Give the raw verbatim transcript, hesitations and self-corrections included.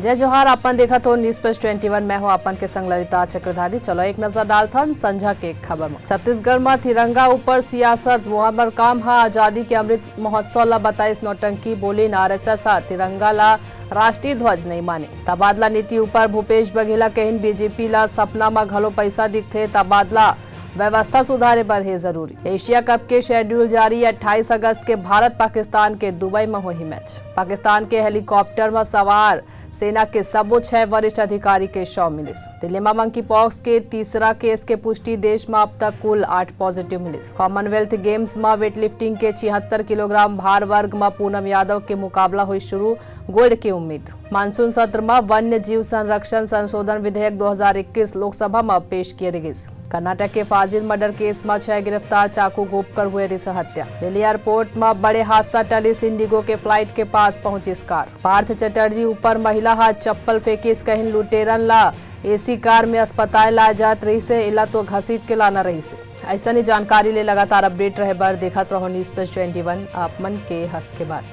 जय जोहार, अपन देखत हो News Plus twenty one, मैं हूं अपन के संग ललिता चक्रधारी। चलो एक नजर डालथन संझा के खबर में। छत्तीसगढ़ में तिरंगा ऊपर सियासत, मोहम्मद काम हा आजादी के अमृत महोत्सव ला बताइस नौटंकी, बोलिन आरएसएस हा तिरंगा ला राष्ट्रीय ध्वज नहीं माने। तबादला नीति ऊपर भूपेश बघेला कहिन बीजेपी ला सपना में घलो पैसा दिखथे, तबादला व्यवस्था सुधारे बर हे जरूरी। एशिया कप के शेड्यूल जारी, अट्ठाईस अगस्त के भारत पाकिस्तान के दुबई में होही मैच। पाकिस्तान के हेलीकॉप्टर में सवार सेना के सबो छह वरिष्ठ अधिकारी के शव मिलिस। दिल्ली में मंकी पॉक्स के तीसरा केस के पुष्टि, देश में अब तक कुल आठ पॉजिटिव मिलिस। कॉमनवेल्थ गेम्स में वेटलिफ्टिंग के छिहत्तर किलोग्राम भार वर्ग में पूनम यादव के मुकाबला हुई शुरू, गोल्ड की उम्मीद। मानसून सत्र में वन्य जीव संरक्षण संशोधन विधेयक दो हज़ार इक्कीस लोकसभा में पेश किए गिस। कर्नाटक के फाजिल मर्डर केस में छह गिरफ्तार, चाकू घोंप कर हुए रिस हत्या। दिल्ली एयरपोर्ट में बड़े हादसा टलिस, इंडिगो के फ्लाइट के पास पहुंचिस कार। पार्थ चटर्जी ऊपर महिला हा चप्पल फेंकिस, कहिन लुटेरन ला एसी कार में अस्पताल लाए जात रहिसे, एला तो घसीट के लाना रहिसे। ऐसने जानकारी ले लगातार अपडेट रहे बर देखत रहो News Plus twenty one, आप मन के हक के बात।